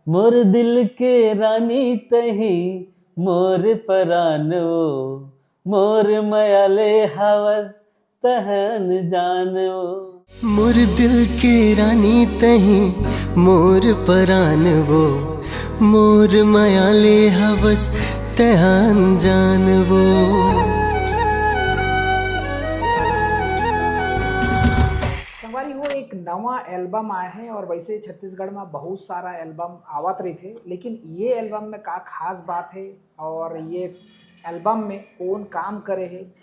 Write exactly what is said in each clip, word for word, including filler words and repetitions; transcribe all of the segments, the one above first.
मोर दिल के रानी तही, मोर परान वो, मोर मया ले हवस तहन जान वो। मोर दिल के रानी तही, मोर परान वो, मोर मया ले हवस तहन जान वो। संगवारी हो, एक नवा एल्बम आया है और वैसे छत्तीसगढ़ में बहुत सारा एल्बम आवत रहिथे, लेकिन ये एल्बम में का खास बात है और ये एल्बम में कौन काम करे है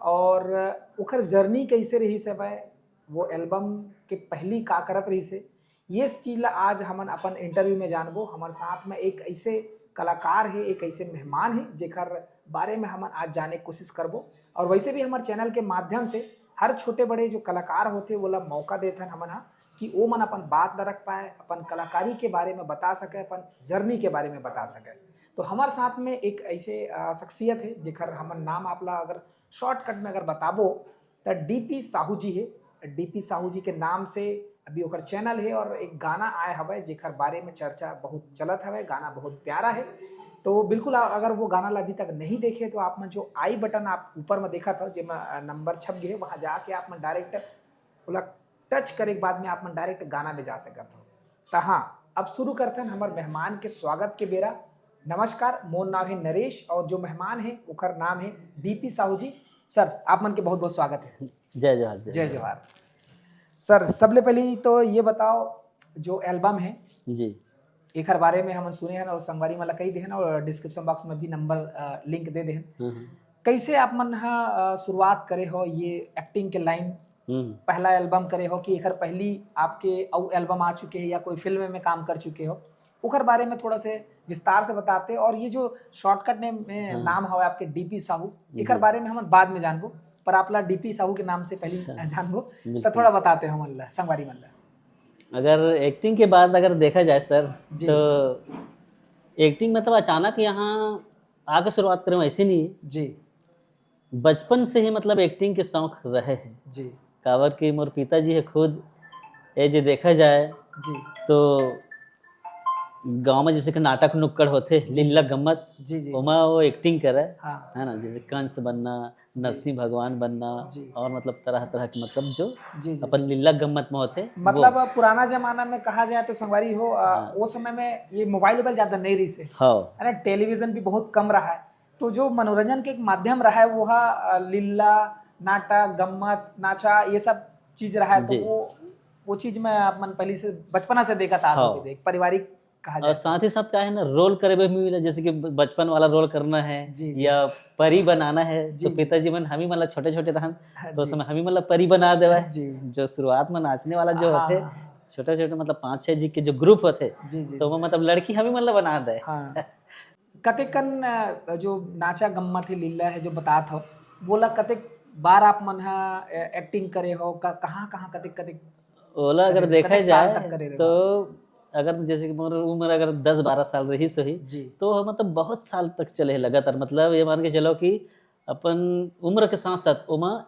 और ओकर जर्नी कैसे रहिस हवय, वो एल्बम के पहली का करत रहिस है, ये चीज ला आज हमन अपन इंटरव्यू में जानबो। हमर साथ में एक ऐसे कलाकार है, एक ऐसे मेहमान है, जेकर बारे में हमन आज जाने के कोशिश करबो। और वैसे भी हमर चैनल के माध्यम से हर छोटे बड़े जो कलाकार होथे, वोला मौका देथन हमन ह कि ओमन अपन बात ला रख पाए, अपन कलाकारी के बारे में बता सके, अपन जर्नी के बारे में बता सके। तो हमर साथ में एक ऐसे अ, शख्सियत है, जेकर हमन नाम आप ला अगर शॉर्टकट में अगर बताबो, त डीपी साहू जी है। डीपी साहू जी के नाम से अभी ओकर चैनल है और एक गाना आए हवय, जेकर बारे में चर्चा बहुत चलत हवय। गाना बहुत प्यारा है। तो बिल्कुल, अगर वो गाना ला अभी तक नहीं देखे, तो आप मन जो आई बटन आप ऊपर में देखत हो, जेमा नंबर छप गए है, वहाँ जाके आप मन डायरेक्ट ओला टच करे के बाद में आप मन डायरेक्ट गाना में जा सकत हो। त हाँ, अब शुरू करथन हमर मेहमान के स्वागत के बेरा। नमस्कार, मोर नाम है नरेश और जो मेहमान है, ओकर नाम है डीपी साहू जी। सर, आप मन के बहुत बहुत स्वागत है। जय जोहार। जय जोहार। सर, सबले पहले तो ये बताओ, जो एल्बम है, जी। एकर बारे में हमन सुने हन और संगवारी मन ला कही देहन और डिस्क्रिप्शन बॉक्स में भी नंबर, अ, लिंक दे देहन। हम्म, हम्म, कैसे आप मन ह, अ, शुरुआत करे हो ये एक्टिंग के लाइन? हम्म। पहला एल्बम करे हो कि एकर पहली आपके अउ एल्बम आ चुके हैं या कोई फिल्म में काम कर चुके हो, ओकर बारे में थोड़ा से विस्तार से बताते। और ये जो शॉर्टकट ने में हाँ। नाम हवे आपके डीपी साहू, जी। एकर बारे में हमन बाद में जानबो, पर आप ला डीपी साहू के नाम से पहले हाँ। जानबो, बिल्कुल। तो थोड़ा बताते हमन ला, संगवारी मन ला। अगर एक्टिंग के बात अगर देखा जाए सर, जी। तो एक्टिंग मतलब अचानक यहाँ आके शुरुआत करें, ऐसे नहीं। जी। बचपन से ही मतलब एक्टिंग के शौक रहे हैं। जी। काबर कि मोर पिताजी है खुद, ये जे देखा जाए जी। तो गांव में जैसे कि नाटक नुक्कड़ होथे, लिल्ला गम्मत, जी, जी। ओमा वो एक्टिंग करे, हाँ। है ना, जैसे कंस बनना, नरसिंह भगवान बनना, जी। और मतलब तरह तरह के मतलब जो जी, जी। अपन लिल्ला गम्मत में होथे, वो। मतलब पुराना जमाना में कहा जाए तो संगवारी हो, अ, हाँ। वो समय में ये मोबाइल वोबाइल ज्यादा नहीं रही से, हाँ। है ना, टेलीविजन भी बहुत कम रहा है, तो जो मनोरंजन के एक माध्यम रहा है वो हा, अ, लिल्ला, नाटक, गम्मत, नाचा, ये सब चीज रहा है, तो जी। वो वो चीज में आप मन पहले से बचपना से देखा था, हाँ। आपको भी देख, पारिवारिक कहा और जाए। साथ ही साथ का है ना, रोल करे भी मिला, जैसे कि ब-, बचपन वाला रोल करना है जी, जी। या परी बनाना है, जी, तो जी। पिताजी मन हम ही मतलब छोटे छोटे रहन, हाँ, तो उस जी। समय हम ही मतलब परी बना देवा है। जी। जो शुरुआत में नाचने वाला जो हाँ, होथे, हाँ, हाँ। छोटे छोटे मतलब पांच छह जी के जो ग्रुप होथे, जी, जी। तो वो मतलब लड़की हम ही मतलब बना दे। हाँ। कतेकन, अ, जो नाचा गम्मत है, लीला है, जो बतात हो, बोला कतेक बार आप मन हा, अ, एक्टिंग करे हो, क-, कहाँ, कहाँ, कतेक, कतेक ओला अगर कतेक, देखा कतेक साल जाए तक करे रहे तो अगर जैसे कि मोर उम्र अगर दस बारह साल रही सही, जी। तो मतलब बहुत साल तक चले है लगातार। मतलब ये मान के चलो कि अपन उम्र के साथ साथ ओमा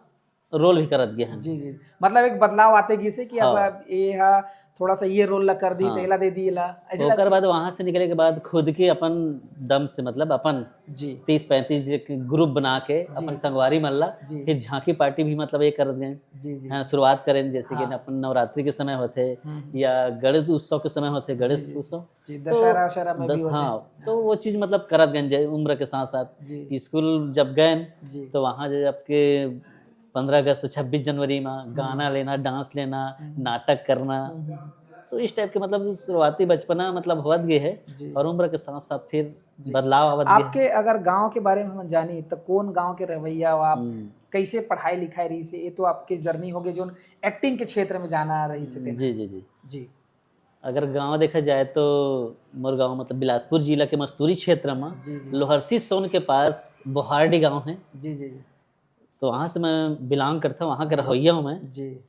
रोल भी करत गए हैं। जी, जी। मतलब एक बदलाव आते गिसे कि अब, हाँ। अब ये हा, थोड़ा सा ये रोल ला कर दी, हाँ। तेला दे दी ला। ऐसे ओकर लग- बाद वहां से निकले के बाद खुद के अपन दम से, मतलब अपन जी। तीस पैंतीस के ग्रुप बना के जी। अपन संगवारी मन ला, जी। फिर झांकी पार्टी भी मतलब ये करत गए। जी, जी। हाँ, शुरुआत करें जैसे कि हाँ। अपन नवरात्रि के समय होथे हम्म। या गणेश उत्सव के समय होथे, गणेश जी, जी। उत्सव। जी, तो दशहरा, उशहरा में भी दस-, होथे। हाँ, तो वो चीज मतलब करत गए जे उम्र के साथ साथ। जी। स्कूल जब गए जी। तो वहां जे आपके पंद्रह अगस्त, छब्बीस जनवरी में गाना लेना, डांस लेना, हम्म। नाटक करना, हम्म, हम्म। तो इस टाइप के मतलब शुरुआती बचपना मतलब होत गए है जी। और उम्र के साथ साथ फिर जी। बदलाव आवत गए है। आपके अगर गांव के बारे में हम जानी तो कौन गांव के रहवैया हो आप, हम्म। कैसे पढ़ाई लिखाई रही से, ये तो आपके जर्नी हो गई जो एक्टिंग के क्षेत्र में जाना रही से तेना। जी, जी, जी। जी। अगर गांव देखा जाए तो मोर गांव मतलब बिलासपुर जिला के मस्तूरी क्षेत्र में जी, जी। लोहरसी सोन के पास बोहारडी गांव है, जी, जी। तो वहां से मैं बिलोंग करता हूँ, वहां का रहवैया हूँ मैं। जी।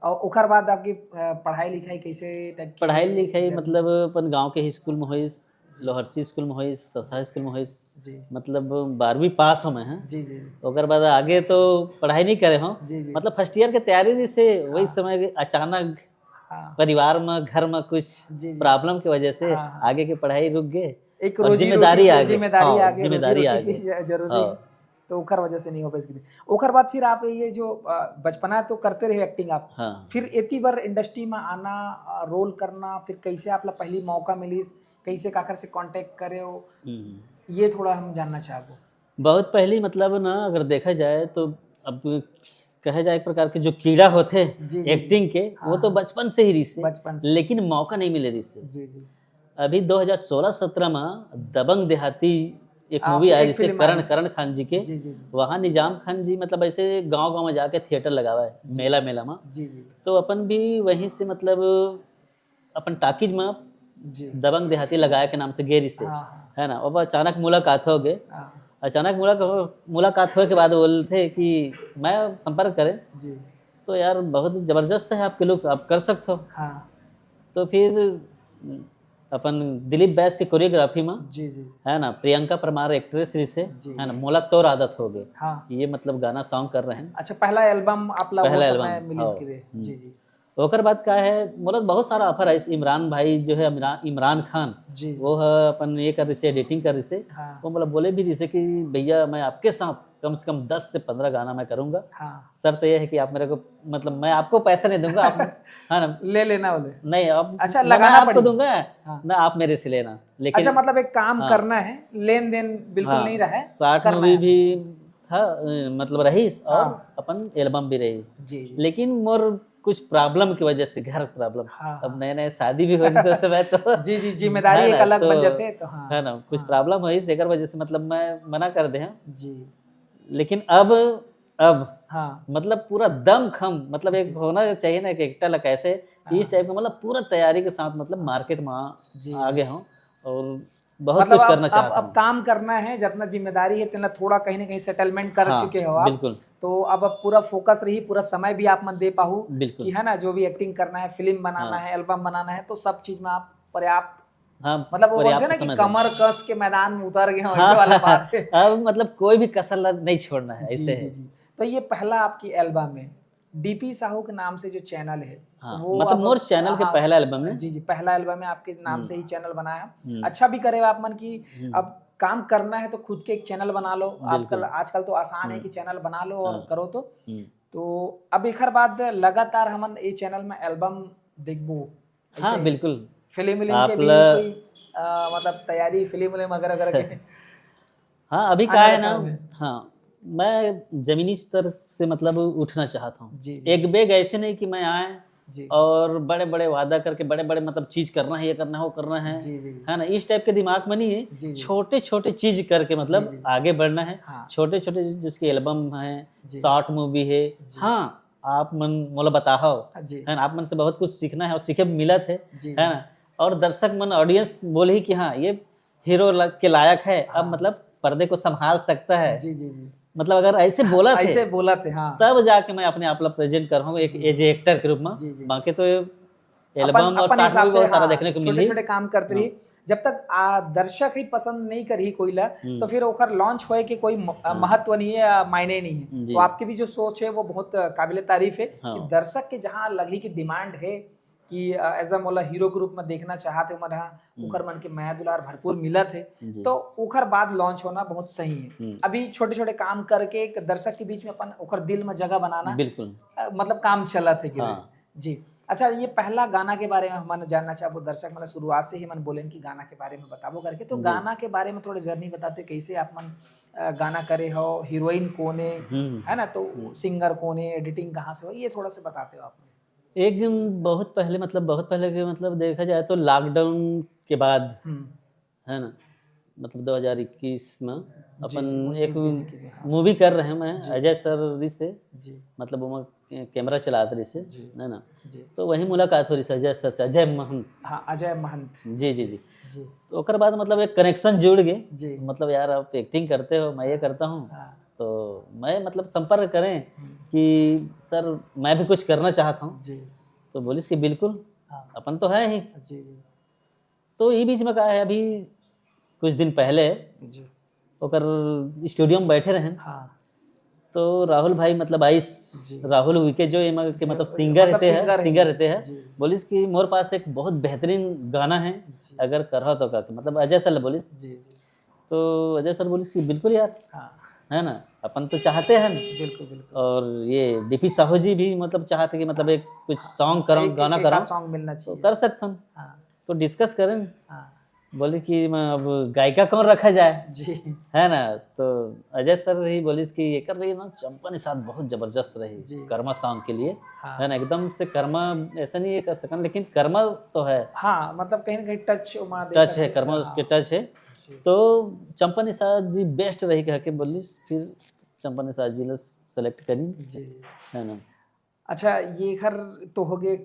और ओकर बाद आपकी, अ, पढ़ाई लिखाई कैसे टाइप की पढ़ाई लिखाई जर्नी? मतलब अपन गांव के ही स्कूल में होइस, जी। लोहरसी स्कूल में होइस, ससा स्कूल में होइस, जी। मतलब बारहवीं पास हो मैं, हैं। जी, जी। ओकर बाद आगे तो पढ़ाई नहीं करे हो, जी, जी। मतलब फर्स्ट ईयर के तैयारी नहीं से वही हाँ। समय के अचानक हाँ। परिवार में, घर में कुछ जी, जी। प्रॉब्लम की वजह से हाँ, हाँ। आगे की पढ़ाई रुक गए। एक और रोजी जिम्मेदारी रोटी, आ गई। जिम्मेदारी हाँ, आ गई, रोजी जिम्मेदारी आ रोटी गई। भी ज-, जरूरी हाँ। है। तो ओकर वजह से नहीं हो पाइस। ओकर बाद फिर आप ये जो, अ, बचपना तो करते रहे एक्टिंग आप, हाँ। फिर एती बर इंडस्ट्री में आना, अ, रोल करना, फिर कैसे आप ला पहली मौका मिलिस, कैसे काकर से कांटेक्ट करे हो, हम्म। ये थोड़ा हम जानना चाहबो। बहुत पहली, मतलब ना, अगर देखा जाए तो अब कहे जाए एक प्रकार के जो कीड़ा होथे जी, जी, जी। एक्टिंग के, वो हाँ, तो हाँ। बचपन से ही रिसे, बचपन से। लेकिन मौका नहीं मिले रिसे। जी, जी। अभी दो हज़ार सोलह सत्रह में दबंग देहाती एक हाँ, मूवी आई एक रिसे, फिल्म करण, आई। करण खान जी के। जी, जी, जी। वहाँ निजाम खान जी, मतलब, ऐसे गांव-गांव में जाके थिएटर लगावा है, जी। मेला, मेला में। जी, जी। तो अपन भी वहीं से, मतलब, अपन टॉकीज में जी। दबंग देहाती लगाए के नाम से गे रिसे, हाँ, हाँ। है ना। अब अचानक मुलाकात हो गए। हाँ। अचानक मुलाकात, मुलाकात होए के बाद बोलते कि मैं संपर्क करें, जी। तो यार, बहुत जबरदस्त है आपके लुक, आप कर सकते हो। हाँ। तो फिर अपन दिलीप बैस के कोरियोग्राफी में, जी, जी। है ना, प्रियंका परमार एक्ट्रेस रिसे, जी। है ना, मोला तोर आदत हो गए। हाँ। ये, मतलब, गाना सॉन्ग कर रहे हैं। अच्छा, पहला एल्बम आप ला वो पहला समय एल्बम, मिलिस हाँ। के दे। हम्म। जी, जी। ओकर बाद का है, मोला बहुत सारा ऑफर आइस। इमरान भाई जो है, इमरान, इमरान खान, जी, जी। वो है अपन ये कर रिसे, एडिटिंग कर रिसे। हाँ। वो, मतलब, बोले भी रिसे कि भैया, मैं आपके साथ कम से कम दस से पन्द्रह गाना मैं करूंगा। हाँ। शर्त यह है कि आप मेरे को, मतलब, मैं आपको पैसा नहीं दूंगा, आप, है ना। ले लेना बोले। नहीं, आप, अच्छा, ना मैं लगाना आपको पड़ेगा। दूंगा, हाँ। ना आप मेरे से लेना, लेकिन अच्छा, मतलब, एक काम हाँ। करना है, लेन देन बिल्कुल हाँ, नहीं रहा है, शॉर्ट करना मूवी है। भी था, अ, मतलब, रहीस और हाँ। अपन एल्बम भी रहीस। जी, जी। लेकिन मोर कुछ प्रॉब्लम की वजह से, घर प्रॉब्लम, हाँ, अब हाँ। नए नए शादी भी हो रही, उस समय तो जी, जी, जिम्मेदारी है एक ना, अलग बन तो, जाते हैं, तो हाँ। है ना, कुछ हाँ। प्रॉब्लम है, इस एकर वजह से, मतलब, मैं मना कर दे हूँ। जी। लेकिन अब, अब हाँ। मतलब, पूरा दम खम, मतलब, एक जी। होना चाहिए ना कि एक्टर ला कैसे, इस हाँ। टाइप का, मतलब, पूरा तैयारी के साथ, मतलब, मार्केट में आ, जी। आ गए हूँ और बहुत मतलब, कुछ अब, करना अब, चाहता अब हूँ। काम करना है, जितना जिम्मेदारी है, इतना थोड़ा कहीं ना कहीं सेटलमेंट कर हाँ, चुके हो आप। बिल्कुल। तो अब, अब पूरा फोकस रही, पूरा समय भी आप मन दे पाहू बिल्कुल। कि, है ना, जो भी एक्टिंग करना है, फिल्म बनाना हाँ। है, एल्बम बनाना है, तो सब चीज में आप पर्याप्ट, हाँ, मतलब, वो बोलते हैं पर्याप्त ना कि समय देना। कमर कस के मैदान में उतर गए हो, हाँ, ऐसे वाला बात है। अब, मतलब, कोई भी कसर ला-, नहीं छोड़ना है, जी, ऐसे जी, है। जी। तो ये पहला आपकी एल्बम है, डीपी साहू के नाम से जो चैनल है, हाँ, तो वो मतलब, अब, मोर चैनल के हाँ, पहला एल्बम है। जी, जी, पहला एल्बम है, आपके नाम हम्म। से ही चैनल बनाया। हम्म। अच्छा भी करे आप मन की, हम्म। अब काम करना है तो खुद के एक चैनल बना लो। आजकल, बिल्कुल। आजकल तो आसान है हम्म। कि चैनल बना लो और हाँ। करो तो। हम्म। तो अब एकर बाद लगातार हमन ए चैनल में एल्बम देखबो। हाँ, ऐसे बिल्कुल। फिल्म विल्म आप के भी ला- कोई, अ, मतलब, तैयारी फिल्म विल्म अगर, अगर के हाँ, अभी आने का है वाला ना, समय में। हाँ, मैं जमीनी स्तर से, मतलब, उठना चाहता हूँ। जी, जी। एक बेग ऐसे नहीं कि मैं आए जी। और बड़े-बड़े वादा करके, बड़े-बड़े, मतलब, चीज करना है, ये करना है, वो करना है, जी, जी। है ना, इस टाइप के दिमाग में नहीं है। जी, जी। छोटे-छोटे चीज करके, मतलब, जी, जी। आगे बढ़ना है। हाँ। छोटे-छोटे, जिसके एल्बम है, जी। शॉर्ट मूवी है, जी। हाँ, आप मन मोला बताओ, जी। है ना, आप मन से बहुत कुछ सीखना है और सीखे मिलत है, जी, है जी। ना, और दर्शक मन, ऑडियंस बोले ही कि हाँ, ये हीरो ला-, के लायक है, अब, हाँ। मतलब, पर्दे को संभाल सकता है। जी, जी, जी। मतलब, अगर ऐसे बोला थे, ऐसे बोला थे, हाँ। तब जाके मैं अपने आप ला प्रेजेंट कर हूँ एक जी। एज ए एक्टर के रूप में। जी, जी। बाकी तो अपन, एल्बम और अपन शॉर्ट हिसाब मूवी से, बहुत सारा हाँ, देखने को छोटे मिली। छोटे काम करते रही। हाँ। जब तक आ, दर्शक ही पसंद नहीं करी कोई ला, हम्म। तो फिर ओकर लॉन्च होए के कोई म-, हाँ। महत्व नहीं है या मायने नहीं है। जी। तो आपकी भी जो सोच है, वो बहुत, अ, काबिले तारीफ है हाँ। कि दर्शक के जहाँ लगी कि डिमांड है कि, अ, एज अ मोला हीरो के रूप में देखना चाहते हो, मन, हाँ, हम्म। ओकर मन के मया दुलार भरपूर मिलत है, जी। तो ओकर बाद लॉन्च होना बहुत सही है। हम्म। अभी छोटे छोटे काम करके एक दर्शक के बीच में अपन ओकर दिल में जगह बनाना, बिल्कुल। अ, मतलब, काम चलत है कि हाँ। जी। अच्छा, ये पहला गाना के बारे में हमन जानना चाहबो, दर्शक, मतलब, शुरुआत से ही मन बोलेन कि गाना के बारे में बताबो करके, तो जी। गाना के बारे में थोड़े जर्नी बताते, कैसे आप मन, अ, गाना करे हो, हीरोइन कौन है, हम्म। है ना, तो हम्म। सिंगर कौन है, एडिटिंग कहाँ से हो, ये थोड़ा सा बताते हो आप। एक बहुत पहले, मतलब, बहुत पहले के, मतलब, देखा जाए तो लॉकडाउन के बाद, हम्म। है ना, मतलब, दो हज़ार इक्कीस में जी, अपन जी, उन्नीस एक बीस इक्कीस में, हाँ। मूवी कर रहे हैं, मैं जी। अजय सर रही से, जी। मतलब, वो कैमरा चलात रही से, जी। है ना, जी। तो वही मुलाकात हो रही से अजय सर से, अजय महंत। हाँ, अजय महंत। जी, जी, जी। जी। तो ओकर बाद, मतलब, एक कनेक्शन जुड़ गए। जी। मतलब, यार, आप एक्टिंग करते हो, मैं ये करता हूँ, हाँ। तो मैं, मतलब, संपर्क करें हम्म। कि सर, मैं भी कुछ करना चाहता हूँ। जी। तो बोलिस कि बिल्कुल, हाँ। अपन तो है ही। जी, जी। तो ये बीच में का है, अभी कुछ दिन पहले जी। ओकर स्टूडियो में बैठे रहेन। हाँ। तो राहुल भाई, मतलब आइस, जी। राहुल उइके जो एमा के जी, मतलब मतलब सिंगर रहते हैं, सिंगर है। सिंगर रहते हैं, जी, जी। बोलिस कि मोर पास एक बहुत बेहतरीन गाना है, जी। अगर करहा तो का, मतलब अजय सर ला बोलिस। जी, जी। तो अजय सर बोलिस कि बिल्कुल यार, हाँ, है ना, अपन तो चाहते हैं। बिल्कुल, बिल्कुल। और ये डीपी साहू जी भी मतलब चाहते कि मतलब एक कुछ सॉन्ग करो, एक, गाना एक करो, सॉन्ग मिलना तो चाहिए। कर सकथन। हाँ, तो डिस्कस करें, हाँ। बोले कि मैं अब गायका कौन रखा जाए, जी। है ना। तो अजय सर ही बोलिस कि एकर लिए ना चंपा निषाद बहुत जबरदस्त रही जी। कर्मा सॉन्ग के लिए, हाँ। है ना। एकदम से कर्मा ऐसा नहीं है कर सकन, लेकिन कर्मा तो है, हाँ, मतलब कहीं ना कहीं टच ओमा दे टच सकते है, हैं। कर्मा हाँ। उसके टच है। जी। तो चंपा निषाद जी बेस्ट रही कह के बोलिस, फिर चंपा निषाद जी ला सेलेक्ट करी, जी। है ना। अच्छा, ये एकर तो हो गए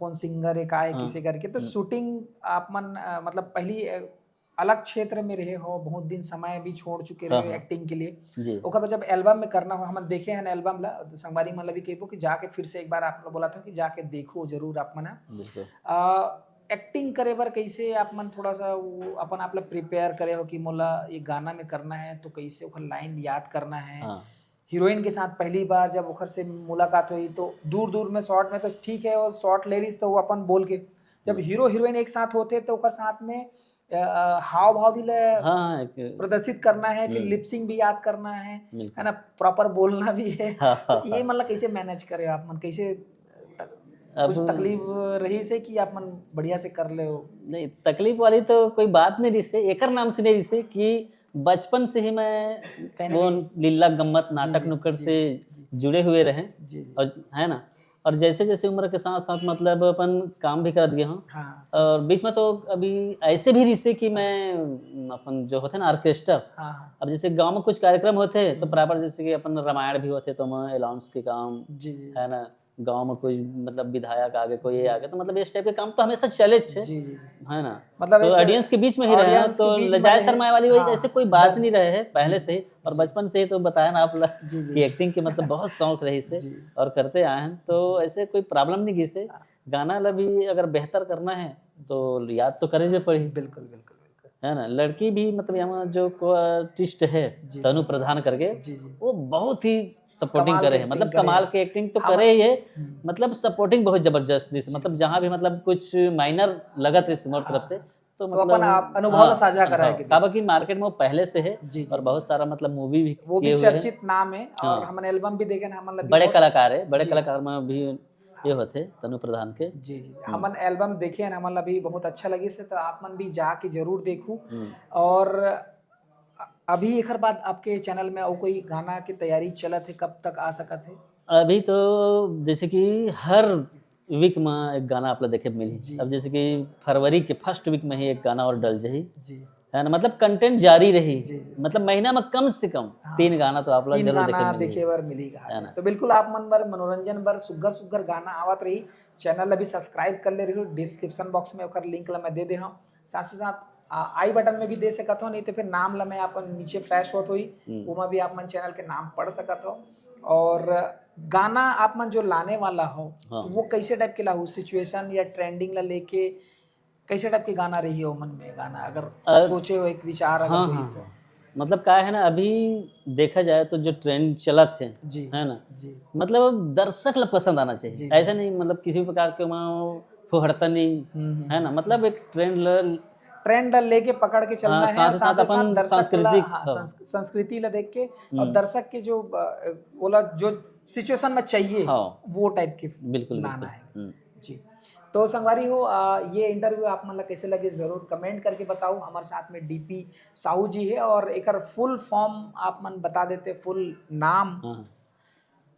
कौन सिंगर है, का है, हाँ। किसे करके। तो हम्म। शूटिंग आप मन, अ, मतलब पहली, अ, अलग क्षेत्र में रहे हो, बहुत दिन समय भी छोड़ चुके हाँ, रहे हो हाँ। एक्टिंग के लिए। जी। ओकर बाद जब एल्बम में करना हो, हमन देखे हैं एल्बम ला, तो संगवारी मन ला भी कहिबो कि जाके फिर से एक बार आप लोग बोला था कि जाके देखो जरूर आप मन ह। बिल्कुल। अ, एक्टिंग करे बर कैसे आप मन थोड़ा सा वो अपन आप ला प्रिपेयर करे हो कि मोला ये गाना में करना है, तो कैसे ओकर लाइन याद करना है? हाँ। हीरोइन के साथ पहली बार जब ओकर से मुलाकात हुई, तो दूर दूर में शॉट में तो ठीक है, और शॉट ले रही तो वो अपन बोल के, जब हम्म। हीरो हीरोइन एक साथ होते तो ओकर साथ में, अ, अ, हाव भाव भी ले हाँ, एक प्रदर्शित करना है, फिर हम्म। लिपसिंग भी याद करना है, बिल्कुल। है ना, प्रॉपर बोलना भी है। हाँ, हाँ, तो ये हाँ। मतलब कैसे मैनेज करे आप मन, कैसे तक-, अब कुछ तकलीफ रही से कि आप मन बढ़िया से कर ले हो? नहीं, तकलीफ वाली तो कोई बात नहीं रही से, एकर नाम से नहीं रही से कि बचपन से ही मैं कहीं ना वो कहीं लीला गम्मत नाटक जी, नुक्कड़ जी, से जी। जुड़े हुए रहे, जी, जी। और है ना, और जैसे जैसे उम्र के साथ साथ मतलब अपन काम भी करत गए हों, हाँ, और बीच में तो अभी ऐसे भी रही से कि मैं अपन जो होते ना ऑर्केस्ट्रा, हाँ, हाँ। अब जैसे गांव में कुछ कार्यक्रम होते तो हम्म। बराबर जैसे कि अपन रामायण भी होते तो मैं अनाउंस के काम, जी, जी। है ना, गांव में कोई मतलब विधायक आ गए, कोई ये जी। आ गए, तो मतलब इस टाइप के काम तो हमेशा चले छे, जी, जी, जी। है ना। मतलब तो एक ऑडियंस के बीच में ही रहे हैं, ऑडियंस के तो बीच में लजाए रहे हैं। शरमाए वाली वही हाँ, ऐसे कोई बात डर- नहीं रहे है पहले जी, से ही। और जी। बचपन से ही तो बताया ना आप ला जी, जी। कि एक्टिंग के मतलब बहुत शौक रही से जी। और करते आए हैं, तो जी। ऐसे कोई प्रॉब्लम नहीं गई से। हाँ। गाना ला भी अगर बेहतर करना है तो याद तो करे में पड़ी, बिल्कुल, बिल्कुल, बिल्कुल। है ना। लड़की भी मतलब यहाँ जो को आर्टिस्ट है जी। तनु प्रधान करके, जी, जी। वो बहुत ही सपोर्टिंग कमाल करे के है, मतलब एक्टिंग करे कमाल है। के एक्टिंग तो हम- करे ही है, हम्म। मतलब सपोर्टिंग बहुत जबरदस्त रही से, जी, मतलब जी। जहाँ भी मतलब कुछ माइनर लगत रही से मोर हाँ। तरफ से, तो तो मतलब अपन आप अनुभव हाँ, ला साझा कराए हाँ, के लिए। काबर कि मार्केट में वो पहले से है जी, जी, और जी। बहुत सारा मतलब मूवी भी वो भी किए हुए हैं। चर्चित नाम है और हाँ। हमन एल्बम भी देखे ना, हमन ला भी बड़े बहुत- कलाकार है, बड़े जी। कलाकार में भी ये होते तनु प्रधान के। जी, जी। हमन एल्बम देखे हैं, हमन ला भी बहुत अच्छा लगिस, तो आप मन भी जाके जरूर देखू। हम्म। और अभी एकर बाद आपके चैनल में और कोई गाना की तैयारी चलत है, कब तक आ सकत है? अभी तो जैसे कि हर वीक में एक गाना आप ला देखे मिली। जी। अब जैसे कि फरवरी के फर्स्ट वीक में ही एक गाना और डल जाही, जी। है ना, मतलब कंटेंट जारी रही। जी, जी। मतलब महीना में कम से कम हाँ। तीन गाना तो आप ला तीन जरूर देखे गाना मिली। देखे बर मिली कहा है है। ना? तो बिल्कुल आप मन बर मनोरंजन बर सुग्घर सुग्घर गाना आवत रही। चैनल ला भी सब्सक्राइब कर ले रही हो, डिस्क्रिप्शन बॉक्स में ओकर लिंक ला मैं दे दे हूँ, साथ ही साथ आई बटन में भी दे सकत हो, नहीं तो फिर नाम ला मैं अपन नीचे फ्लैश होत हुई, हम्म। ओमा भी आप मन चैनल के नाम पढ़ सकत हो। और गाना आप मन जो लाने वाला हो, हाँ। वो कैसे टाइप के लाहू, सिचुएशन या ट्रेंडिंग ला लेके कैसे टाइप के गाना रही हो मन में, गाना अगर अ, सोचे हो एक विचार अगर हाँ, होई हाँ, तो? हाँ। मतलब का है ना, अभी देखा जाए तो जो ट्रेंड चलत है, जी। है ना, जी। मतलब दर्शक ला पसंद आना चाहिए। जी। ऐसा नहीं मतलब किसी भी प्रकार के वहाँ फुहड़ता नहीं, हम्म, हम्म। है ना, मतलब एक ट्रेंड ल ट्रेंड लेके पकड़ के चलना हाँ, है साथ और ही साथ साथ ही साथ अपन दर्शक ला, सांस्कृतिक, हाँ, हाँ। संस-, संस्कृति ला देख के और हम्म। दर्शक के जो, अ, बोला जो सिचुएशन में चाहिए, हाँ। वो टाइप के बिल्कुल, लाना बिल्कुल। है। हम्म। जी। तो संगवारी हो, आ, ये इंटरव्यू आप मन ला कैसे लगे जरूर कमेंट करके बताओ। हमारे साथ में डीपी साहू जी है और एकर फुल फॉर्म आप मन बता देते, फुल नाम। हाँ।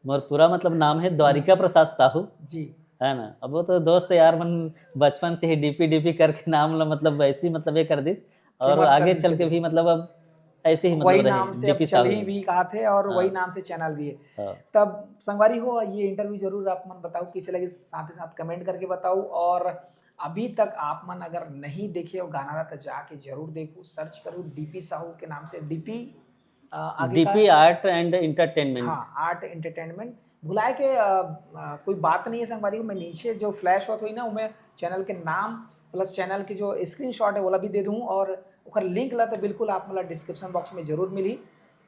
मोर पूरा मतलब नाम है द्वारिका प्रसाद साहू, जी। है ना। अब वो तो दोस्त यार मन बचपन से ही डीपी डीपी करके नाम ला मतलब ऐसे ही मतलब ये कर दी और फेमस कर आगे दी चल थी। के भी मतलब अब ऐसे ही मतलब वही रहे, नाम से अब डीपी चल साहू ही जी। भी कहा थे और हाँ। वही नाम से चैनल भी है। हाँ। तब संगवारी हो, ये इंटरव्यू जरूर आप मन बताओ कैसे लगे, साथ ही साथ कमेंट करके बताओ। और अभी तक आप मन अगर नहीं देखे हो गाना ला तो जाके जरूर देखो, सर्च करो डीपी साहू के नाम से। डीपी, अ, आगे का डीपी आर्ट एंड एंटरटेनमेंट। हाँ, आर्ट एंटरटेनमेंट। भुलाए के, अ, अ, कोई बात नहीं है संगवारी हो, मैं नीचे जो फ्लैश होत हुई ना, मैं चैनल के नाम प्लस चैनल के जो स्क्रीनशॉट है वो ला भी दे दूँ और ओकर लिंक ला तो बिल्कुल आप मन ला डिस्क्रिप्शन बॉक्स में जरूर मिली।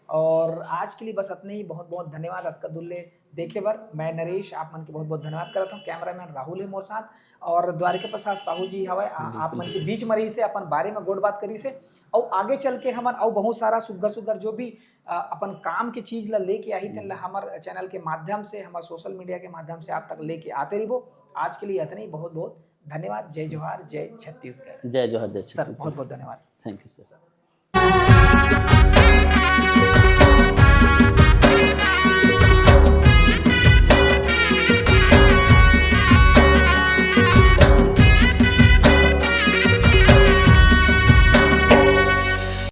और आज के लिए बस अतने ही। बहुत बहुत धन्यवाद अतका दूर ले देखे बर। मैं नरेश, आप मन के बहुत बहुत धन्यवाद करत हूँ। कैमरामैन राहुल है मोर साथ और द्वारिका प्रसाद साहू जी हवय, आ, आप मन के बीच में रही से अपन बारे में गोठ बात करी से। और आगे चल के हमन अउ बहुत सारा सुग्घर सुग्घर जो भी अ, अपन काम के चीज ला लेके आही, तेन ला हमर चैनल के माध्यम से, हमर सोशल मीडिया के माध्यम से आप तक लेके आते रहिबो। आज के लिए अतने ही। बहुत बहुत धन्यवाद। जय जोहार, जय छत्तीसगढ़। जय जोहार, जय सर, बहुत बहुत धन्यवाद। Thank you sir.